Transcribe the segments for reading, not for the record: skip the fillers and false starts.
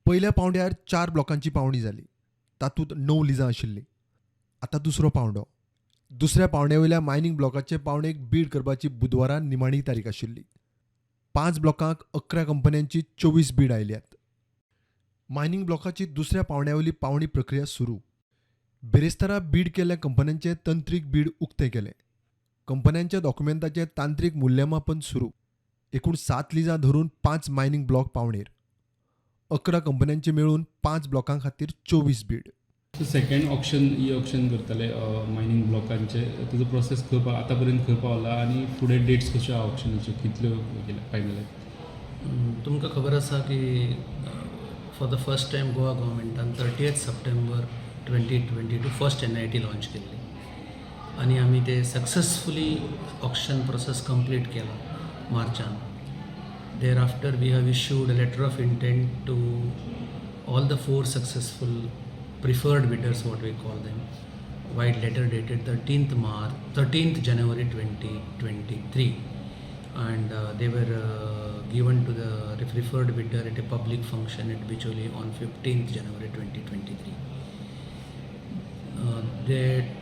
पयल्या पावंड्यार चार ब्लॉकांची पावणी जाली. तातूंत णव लिजां आशिल्लीं. आतां दुसरो पावंडो. दुसऱ्या पावंड्या वयल्या मायनींग ब्लॉकाचे पावणेक बीड करपाची बुधवारा निमाणी तारीख आशिल्ली. पांच ब्लॉकांक 11 कंपन्यांची 24 बीड आयल्यात. मायनींग ब्लॉकाची दुसऱ्या पावंड्या वयली पावणी प्रक्रिया सुरू. बिरेस्तारा बीड केल्ल्या कंपन्यांचें तंत्रीक बीड उक्तें केलें. कंपन्यांच्या डॉक्युमेंटाचें तांत्रीक मूल्यमापन सुरू. एकूण सात लिजां धरून पांच मायनींग ब्लॉक पावणेर. 11 कंपन्यांचे मेळून पांच ब्लॉकां खातीर 24 Beed. Second auction, e auction करतले मायनींग ब्लॉकांचे, तेजो प्रोसेस खंय आतां पर्यंत खंय पावला आनी फुडें डेट्स कश्यो आहा ऑक्शनाच्यो, कितल्यो केल्या फायनलायज? तुमकां खबर आसा की for the first time Goa गव्हर्मेंटान 30 September 2022 first NIT launch केल्ली आनी आमी ते सक्सेसफुली ऑक्शन प्रोसेस कंप्लीट केला मार्चान. Thereafter, we have issued a letter of intent to all the four successful preferred bidders, what we call them, vide letter dated 13th March, 13th January 2023, and they were given to the preferred bidder at a public function at Bicholim on 15th January 2023.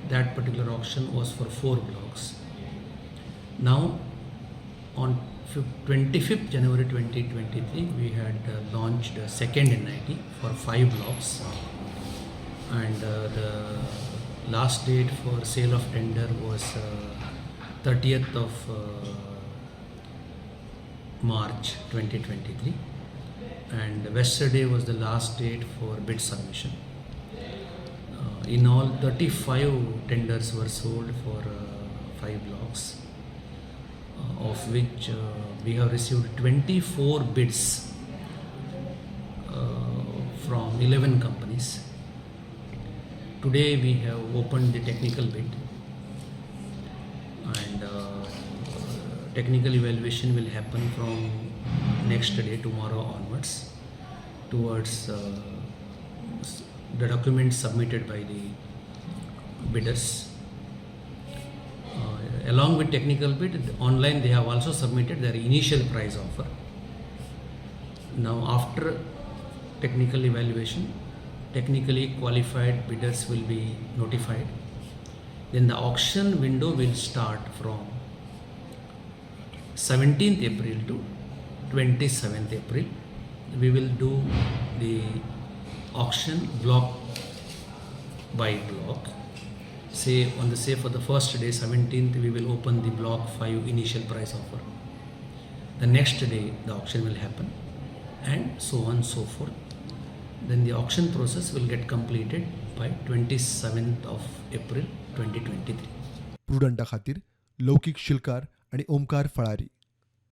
That particular auction was for four blocks. Now, on 25th January 2023, we had launched a second NIT for five blocks, and the last date for sale of tender was 30th of March 2023, and yesterday was the last date for bid submission. In all, 35 tenders were sold for five blocks, of which we have received 24 bids from 11 companies. Today we have opened the technical bid and technical evaluation will happen from next day, tomorrow onwards, towards the documents submitted by the bidders. Along with technical bid, online they have also submitted their initial price offer. Now, after technical evaluation, technically qualified bidders will be notified. Then the auction window will start from 17th April to 27th April. We will do the auction block by block. Say for the first day, 17th, we will open the block 5 initial price offer. The next day the auction will happen, and so on so forth. Then the auction process will get completed by 27th of April 2023. प्रुडंटा खातीर लौकीक शिलकार आनी ओमकार फळारी.